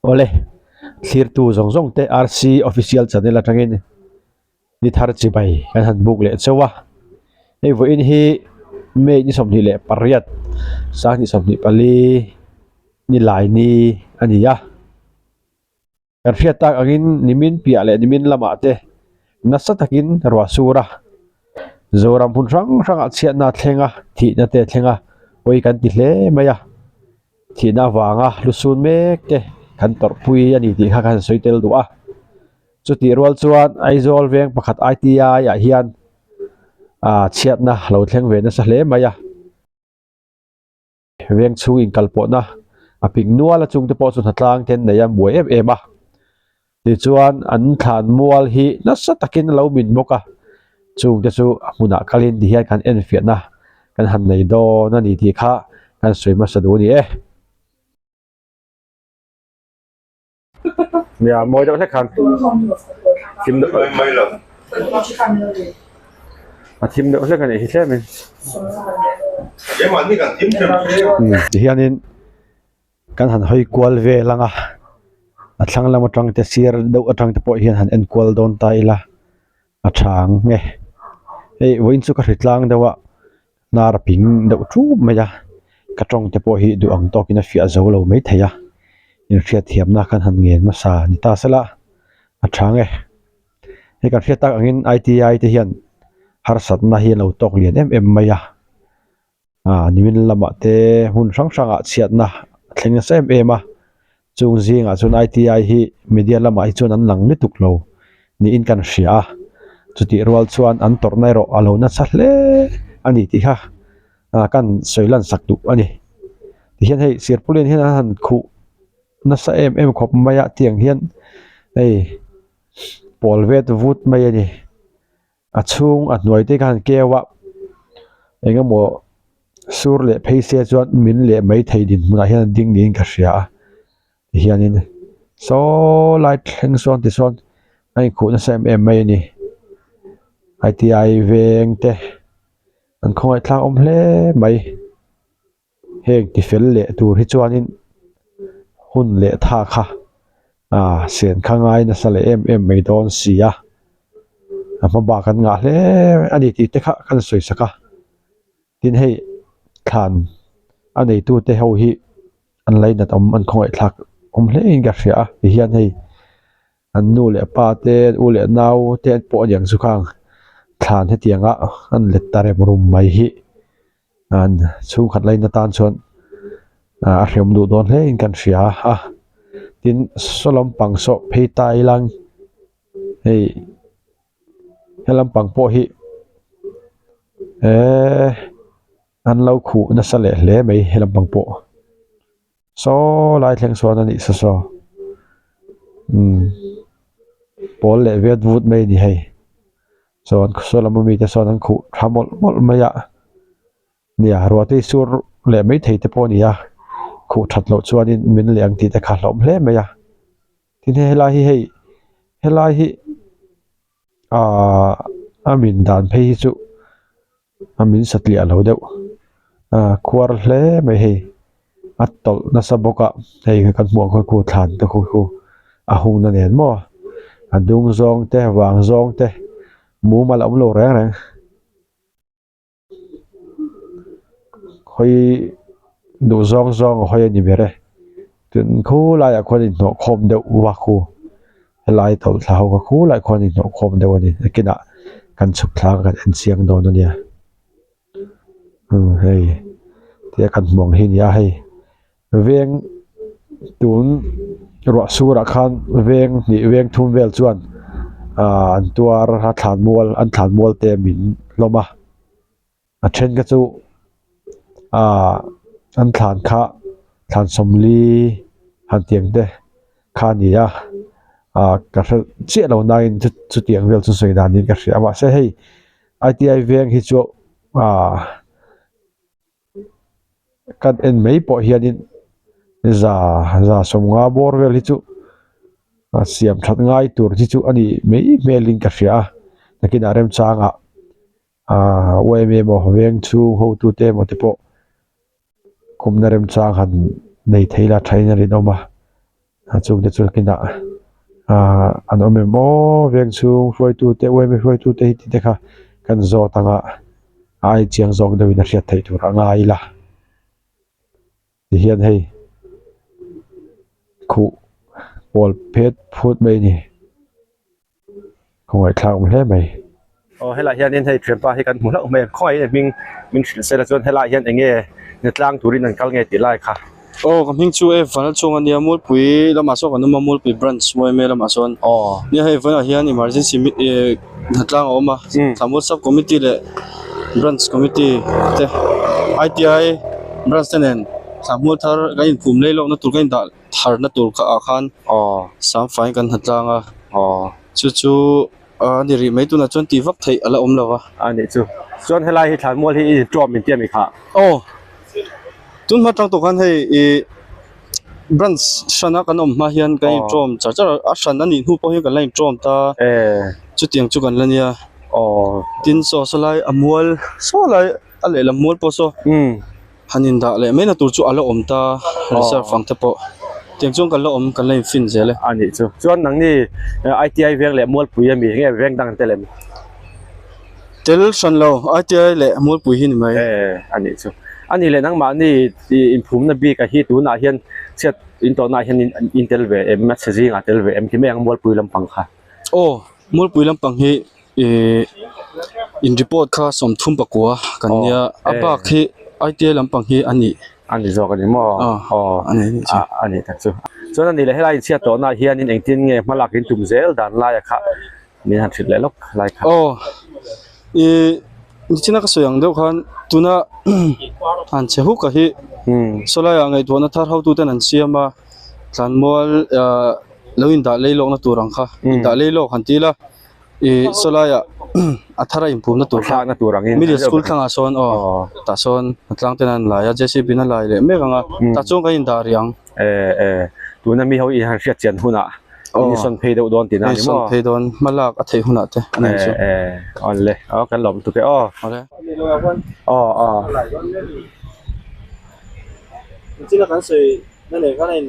Awle, thlirtu zawng zawng te RC Official Channel atangin ni thar chibai kan han buk leh chauh a. Hei vawiin hi May ni 28, 2024 ni lai ni a ni a. Kan hriat tak angin nimin piah leh nimin lamah te nasa takin ruah sur a, Zoram hmun hrang hrangah chhiatna a thleng a, thihna te a thleng a, pawi kan ti hle mai a, thihna avanga hlusun mek te kan tawrhpui a ni tih kha ka han sawi tel duh a. Chutih rual chuan Aizawl veng pakhat ITI ah hian ah chhiatna lo thleng ve nasa hle mai a. Veng chhung inkalpawhna a ping nual a chungte pawh chu hnatlang te an nei a muai em em a tichuan an thlan mual hi nasa takin a lo min bawk a chungte chu a hmunah kalin ti hian kan enfiahna kan han nei dawn a ni tih kha kan sawi hmasa duh a ni e. Nia mawi deuh hlek khan thim deuh a thim deuh hlek a nih hi tlem in ti hianin kan han hawi kual vel ang a a thlang lam atang te sir deuh atang te pawh hian han en kual dawn ta ila a tha ang nge hei vawiin chu ka hri tlang deuh a. Hnar a ping deuh thup mai a, ka tawng te pawh hi duh ang tawkin a fiah zo lo mai thei a, inhriatthiamna kan han ngen hmasa ni ta sela a tha nge. Hei kan hriat tak angin ITI te hian harsatna hi an lo tawk lian em em mai a, ah nimin lamah te hmun hrang hrangah chhiatna a thleng nasa em em a. Chung zingah chuan ITI hi media lamah hi chuan an lang lutuk lo niin kan hria a, chutih rual chuan an tawrhna erawh a lo nasa hle a ni tih kha ah kan sawi lan sak duh a ni. Tihian hei Sirpulin hian an han khuh nasa em em khawp mai a tiang hian hei pawl vet vut mai a ni. A chhung a hnuai te khan keu a eng emaw sur leh phei se chuan min leh mai thei dinhmunah hian a ding niin ka hria a tihianin saw lai thleng sawn tisawn a inkhuh nasa em em mai a ni I T I veng te an khawngaihthlak awm hle mai. Heng ti fel leh tur hi chuanin hun leh tha kha ah sen kha ngai nasa leh em em mai dawn si a, a hma bak an ngah hle a ni tih te kha kan sawi sak a, tin hei thlan a neitu te ho hi an lainat awm an khawngaih thlak awm hle in ka hria a tihian hei. An nu leh pa te an u leh nau te an pawh aniang chu khang thlan hetianga an let ta rem rum mai hi an chhungkhat lain atan chuan ah a hreawm duh dawn hle in kan hria a tin saw lampang saw phei ta ilang hei he lampang pawh hi eee an lo khuh nasa leh hle mai he lampang pawh. Saw lai thleng sawn a nih saw saw umm pawl leh vet vut mai a ni hei chuan saw lam ami te sawn an khuh tha mawlh mawlh mai a nia ruah te hi sur leh mai thei te pawh a ni a khuh that loh chuanin min leh ang tih te kha hlauhawm hle mai a tin hei helai hi hei helai hi ahh a min dan phei hi chu. A min satliah lo deuh a khuar hle mai hei a tawlh nasa bawk a hei kan hmuh ang khaw khu thlan te khu khu a hungna nen maw a dung zawng te vang zawng te mumal a awm lo reng reng hawi duh zawng zawng a hawi a ni ber e. Tin khulaiah khuan inhnawh khawm deuh va khu helai tawlh thla ho kha khulaiah khuan inhnawh khawm deuh a ni nakinah kan chhuk thla kan en chiang dawn a nia umm hei tia kan hmuh ang hi a ni a hei veng tun ruah surah khan veng hnih veng thum vel chuan ah an tuar a thlan mual an thlan mual te min hlawm a. A then kha chu ahh an thlan kha thlan sawmli han tiang te kha a ni a ahh ka hre chiah lo nain chu chutiang vel chu sawi dan niin ka hria a mahse hei I T I veng hi chu ahh kan en mai pawh hianin za za sawmnga bawr vel hi chu a siam that ngai tur hi chu a nih mai hmelin ka hria a nakinah remchangah. Ahh uaim emaw veng chhung hotute emaw te pawh kumna remchang han nei thei la thain a rinawm a. A chung te chu kinah ahh an awm em aw veng chhung hruaitu te uaime hruaitu te hi tih te kha kan zawt ang a a ai chiang zawk deuh in a hriat theih tur a ngai ila tihian hei khuh pawl phet phut mai a ni. Khawngaih awm hle mai. Aw helai hianin hei thianpa hi kan hmu hlauh mai a khawngaih in hming min hrilh sela chuan helai hian eng nge hnatlang turin an kal nge tih lai kha. Aw ka hming chu e Vanal chhung a nia Mualpui lamah sawn kan awm a Mualpui branch yma lamah sawn aw nia hei vawiinah hian emergency eh hnatlang a awm a Thlamual sub committee leh branch committee te ITI branch te nen Thlamual thar kan inphum lei lawkna tur kan indah tharna tur kha ah khan samfaiin kan ha tlang a chu chu a ni rih mai tunah chuan tih vak theih a la awm lo va. A nih chu chuan helai hi thlanmual hi i inṭawm min ti a mi kha. Aw tun hma tang tawh khan hei ih branch hrana kan awm hma hian kan inṭawm char char a a hran a nih hnu pawh hian kan la inṭawm ta chutiang chu kan la nia tin saw sawlai a mual saw lai a lehlam mual pawh saw. Han indah leh mai na tur chu a la awm ta reserve ang te pawh tiang chuan kan la awm kan la infin zel e. A nih chu. Chuan nangni ITI veng leh Mualpui ami nge veng dang tel em? Tel hran lo ITI leh Mualpui hi ni mai. E a nih chu. A nih leh nangmahni inphumna bik a hi tunah hian chhiat intawhnaah hian in tel ve em a chhe zingah tel ve em ti mai ang Mualpui lampang kha. Aw Mualpui lampang hi. Ihh in report kha 34 kan nia a bak hi I_T_I lampang hi a nih a ni zawk a ni maw aw a ni a nih chu a nih tak chu chuan a nih leh helai inchhiat tawh naah hianin engtin nge hma lak in tum zel dan laia kha min han hrilh leh lawk lai kha aw ihh nichina ka sawi ang deuh khan tuna han che huk a hi sawlaiah ngaihtuahna thar hotu ten an siam a thlanmual ahh lo indah lei lawkna tur ang kha indah lei lawk han ti ila. Ih saw laiah a thar a inpumna tur kha thlakna tur angin middle school thlangah sawn aw tah sawn a tlang ten an lai a J_C_B in a lai leh mek ang a tah chuan kan indah rih ang. E e tuna mi ho i han hriat chian hunah in i sawn phei deuh dawn tihna a ni maw? In sawn phei dawn hma lak a theih hunah te a ni chu. E e awle aw kan lawm tuk e aw. Awle. Aw aw. Nichina kan sawi na nen khan a in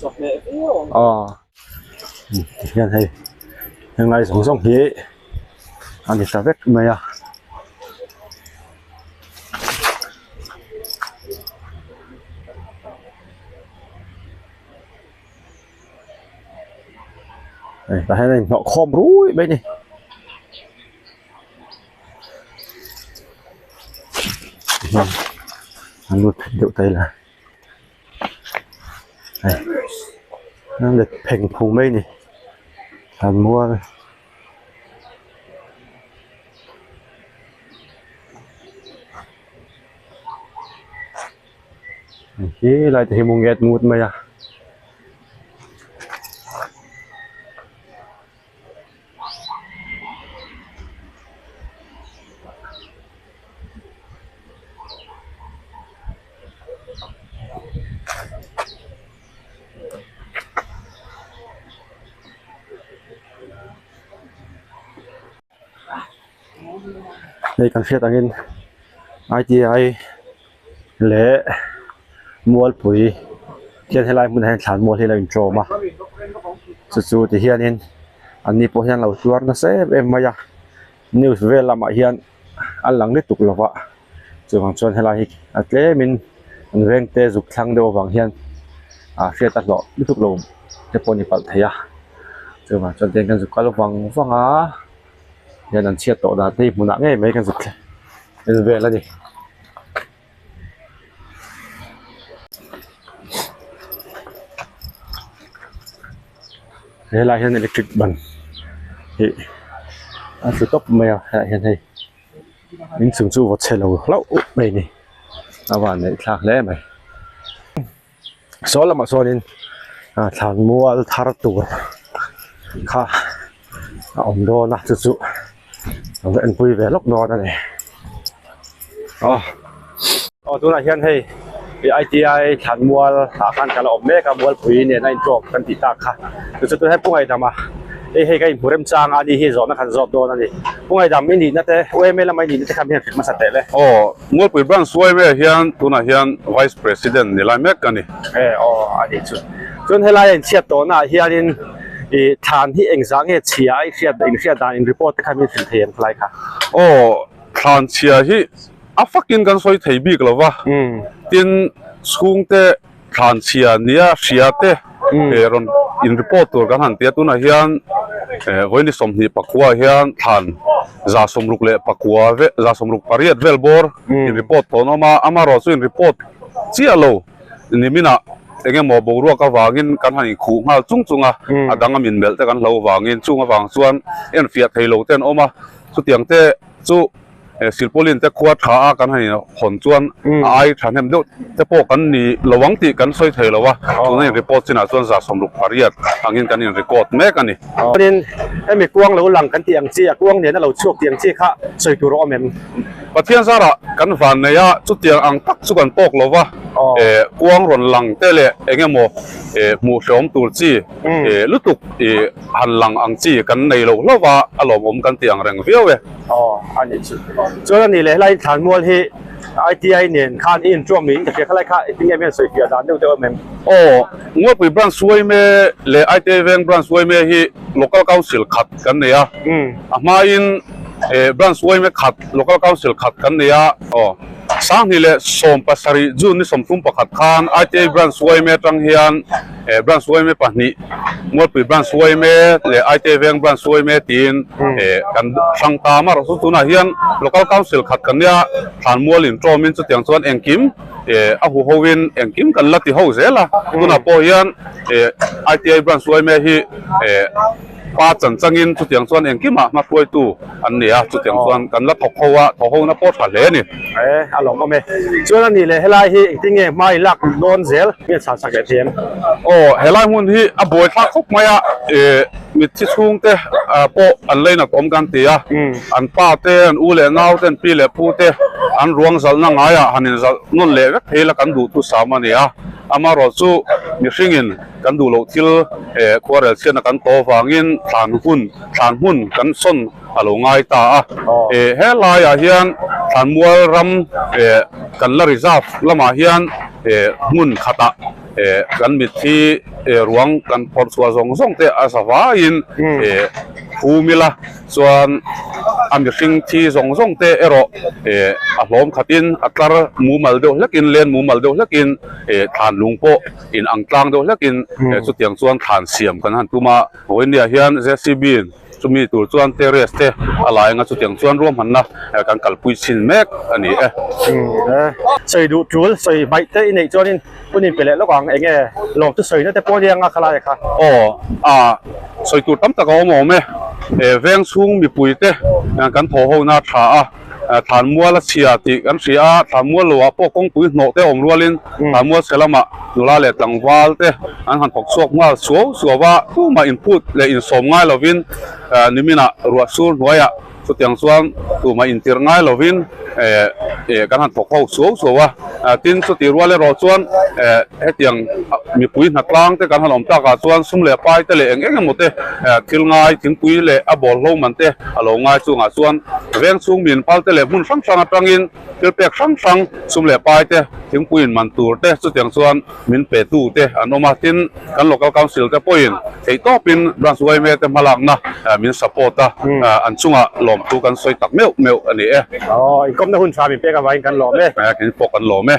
chawhmeh viau ang. Aw. Tihian hei henglai zawng zawng hi a ni ta vek mai a. Hei tah hian a inhnawh khawm rui mai a ni. Tihian an lut phei deuh ta ila. Hei an let pheng phung mai a ni thlan mual hei hi lai te hi mu nget ngut mai a. Hei kan hriat angin I_T_I leh Mualpui hian helai hmunah hian thlan mual hi a lo inṭawm a chu chu ti hianin anni pawh hian lo tuar nasa em em mai a news vel lamah hian a lang lutuk lo va chuvang chuan helai hi a tlemin an veng te zuk thlang deuh avang hian ah hriat a hlawh lutuk lo te pawh a ni palh thei a chuvang chuan tihian kan zuk kal vang vang a hian an chhiat tawh dan te hi hmunah ngei mai kan zuk en vel a ni. Helai hian electric ban hi a tlu tawp mai a helaiah hian hei inchung chu vaw chhe lo hlauh mai a ni a van neih thlak hle mai saw lamah sawnin ah thlan mual thar tur kha a awm dawn a chu chu a va enpui ve lawk dawn a ni aw aw tunah hian hei I T I thlan mual ah khan ka la awm mek a mualpui nen a intawk kan tih tak kha chu chu tunah hian Pu Ngaidama hei hei ka inhmu remchang a ni hi zawhna khan zawt dawn a ni Pu Ngaidam i nihna te U M A lama i nihna te kha min han hrilh hmasa teh le. Aw Mualpui Branch U M A hian tunah hian Vice President ni lai mek ka ni. E aw a nih chu. Chuan helai a inchhiat tawhna ah hianin ih thlan hi engzah nge chhia a i hriat in hriat dan in report te kha min hrilh thei em khalai kha? Aw thlan chhia hi a fakin kan sawi thei bik lo va, tin chhungte thlan chhia nia hria te rawn in report tur kan han ti a, tunah hian vawiin ni 24 ah hian thlan 69 vel 68 vel bawr in report tawh an awm a, amaherawh chu in report chiah lo niminah eng emaw boruak avangin kan han inkhuh nghal chung chung a, a dang a min melh te kan hlo avangin chung avang chuan enfiah thei lo te an awm a, chutiang te chu. Silpaulin te khua tha a kan han inhawn chuan a ai thahnem deuh te pawh kan ni lo ang tih kan sawi thei lo a, tuna in report chinah chuan 68 angin kan in record mek a ni. Chuanin hemi kuang lo lang kan tih ang chi, a kuang nena lo chhuak tih ang chi kha sawi tur a awm em? Pathian zarah kan van nei a, chutiang ang tak chu kan tawk lo va, kuang rawn lang te leh eng emaw hmuh hrehawm tur chi lutuk han lang ang chi kan nei lo hlauh va, a lawmawm kan tih ang reng viau e. Aw a nih chu. Chuan a nih leh helai thlanmual hi ITI nen khan i intuam niin ka hria khalai kha tinge mian sawi fiah dan deuh deuh em em? Aw, Ngawipui Branch Suaime leh ITI Veng Branch Suaime hi Local Council khat kan nei a, a hmain Branch Suaime khat Local Council khat kan nei a. Aw, 2017 June ni 31 khan ITI Branch Suaime atang hian Branch Suaime pahnih Mualpui Branch Suaime leh ITI Veng Branch Suaime tiin kan hrang ta mar chu tunah hian Local Council khat kan nia Thlanmual intawmin chutiang chuan engkim a hu hoin engkim kan la ti ho zel a tunah pawh hian ITI Branch Suaime hi Pa chan changin chutiang chuan engkimah hma hruaitu an ni a, chutiang chuan kan la thawk ho a, thawk hona pawh tha hle a ni. E, a lawm awm e. Chuan a nih leh helai hi engtin nge hma i lak dawn zel nge chhan sak leh thiam? Aw, helai hmun hi a buai thlak khawp mai a, e, mitthi chhungte pawh an leinat awm kan ti a, an pa te, an u leh nau te, an pi leh pu te an ruang zalhna ngaiah han inzalh nawn leh vek thei la kan duh thusam a ni a, amaherawh chu mihringin Kan duh loh thil khuarel chhiatna kan tawh avangin thlan hun thlan hmun kan sawn a lo ngai ta a. He laiah hian thlanmual ram kan la reserve lamah hian hmun khatah kan mitthi ruang kan phawrh chhuah zawng zawng te a za vaiin phum ila chuan a mihring thi zawng zawng te erawh a hlawm khatin a tlar mumal deuh hlekin len mumal deuh hlekin thlan lung pawh in ang tlang deuh hlekin chutiang chuan thlan siam kan han tum a, vawinia hian JCB in chumi tur chuan terrace te a la eng a chutiang chuan ruahmanna kan kalpui chhin mek a ni e. Sawi duh tul sawi hmaih te i neih chuanin hun in pe leh lawk ang eng nge lawm chu sawina te pawh nia nga khalai kha. Aw a sawi tur tam tak a awm awm e, veng chhung mipui te kan thawh ho na tha a. Thlanmual a chhia tih kan hria a, thlanmual loah pawh kawngpui hnawh te awm rualin thlanmual chhe lamah nula leh tlangval te an han thawk chhuak nghal suau suau a, tumah inphut leh insawm ngai lovin niminah ruah sur hnuaiah chutiang chuan tumah intirh ngai lovin kan han thawk ho suau suau a, tin chutih rual erawh chuan hetiang mipui hnatlang te kan han awm takah chuan sum leh pai te leh eng eng emaw te thil ngai thingpui leh a bawlhlo man te a lo ngai chungah chuan veng chhung min phal te leh hmun hrang hrang atangin thil pek hrang hrang sum leh pai te thingpui in man tur te chutiang chuan min pe tu te an awm a tin kan local council te pawhin theih tawpin branch yma te hmalakna min support a an chungah lawmthu kan sawi tak meuh meuh a ni e. Aw inkawmna hun tha min pek avangin kan lawm e. Kei pawh kan lawm e.